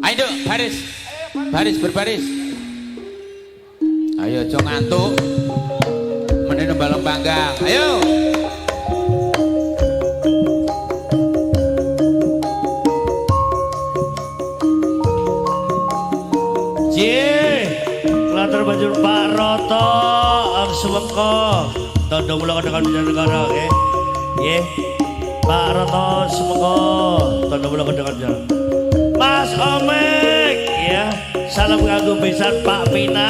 Ayo baris. Baris berbaris. Ayo aja ngantuk. Menene balong panggang. Ayo. J. Lantar banjur Pak Roto ang Sumengko. Tondo mula dengan negara nggih. Nggih. Pak Roto Sumengko, tondo mula dengan negara. Mas Omek ya. Salam kanggo besan Pak Pina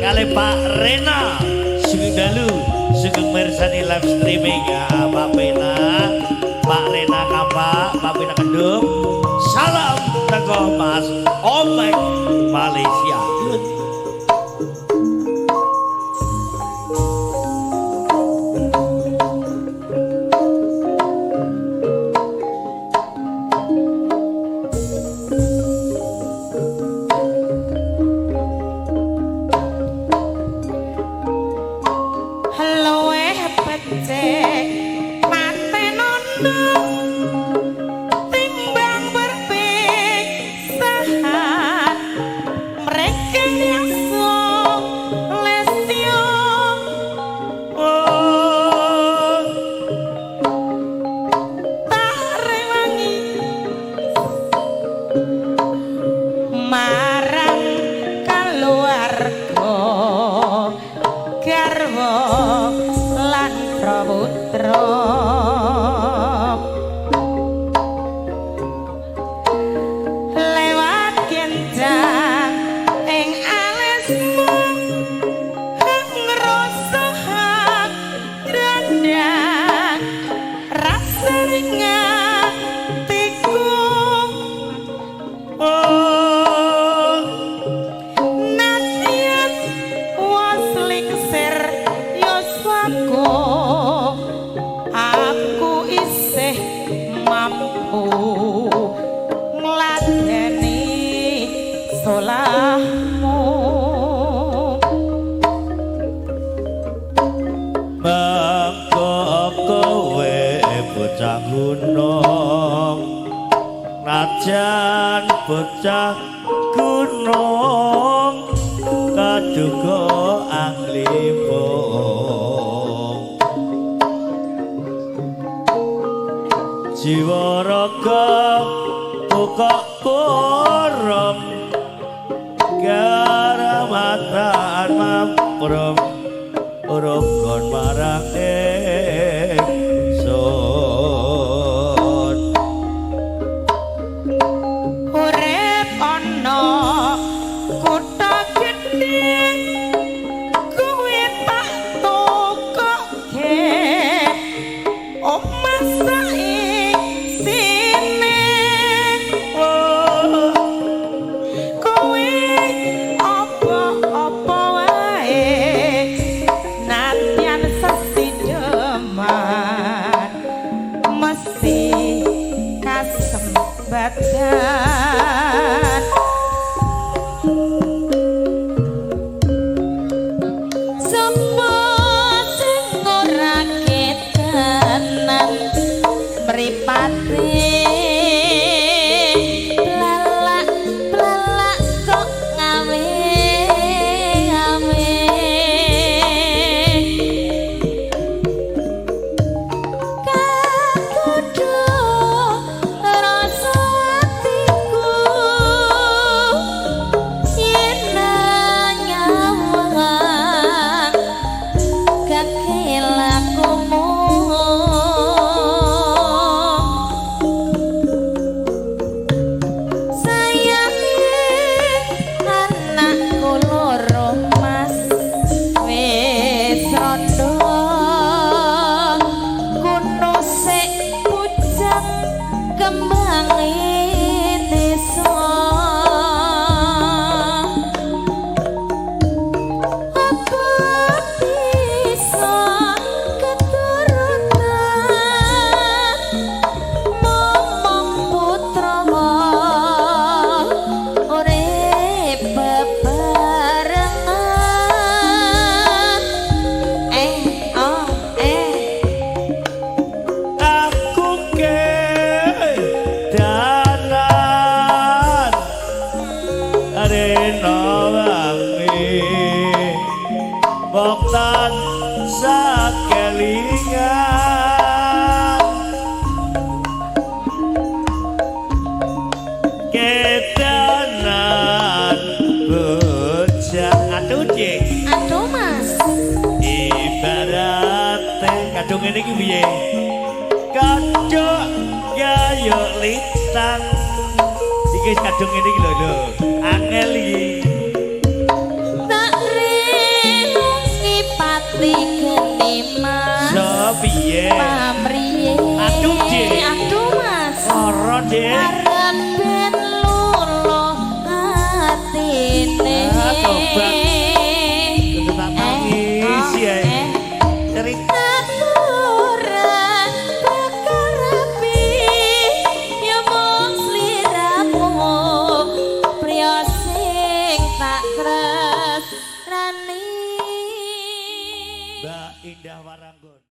kali Pak Rena. Sugeng dalu, sugeng mirsani live streaming ya Pak Pina, Pak Rena Kampak, Pak Pina Kendung. Salam teko Mas Omek Malaysia. Luweh becik matenono timbang berpisahan mereka yang lesio Oh, tak rewangi marang kaluwarga garwa lan praputra lewat genjang ing alismu ngrasa hak grandang rasa ing atiku. Oh, Nasihat was lingsir yuswaku aku isih mampu ngladeni solahmu. Mengko kowe bocah gunung, najan bocah gunung kaduga anglimbung. Jiwa raga kok kurang garamatan mamprung urukon marang ingsun. Urip ana kutha gedhe kuwi tak tukoke omah saisine. Oh, Rena wangi mok tansah kelingan kedanan bocah. Aduh Dik, Aduh Mas. Ibarate kadung ngene iki piye? Kadung gayo lintang. Iki wis kadung ngene iki lho lho. Angel iki. Tak renungi pati geni Mas. So piye? Pamriye. Aduh, Dik. Aduh Mas. Ora, Dik. Arep ben luluh atine. Ah, tobat. Kudu tak tangis ya. Cerita Aku ora bakal rapi, ya mung sliramu priya sing tak tresnani. Mbak Indah Waranggon.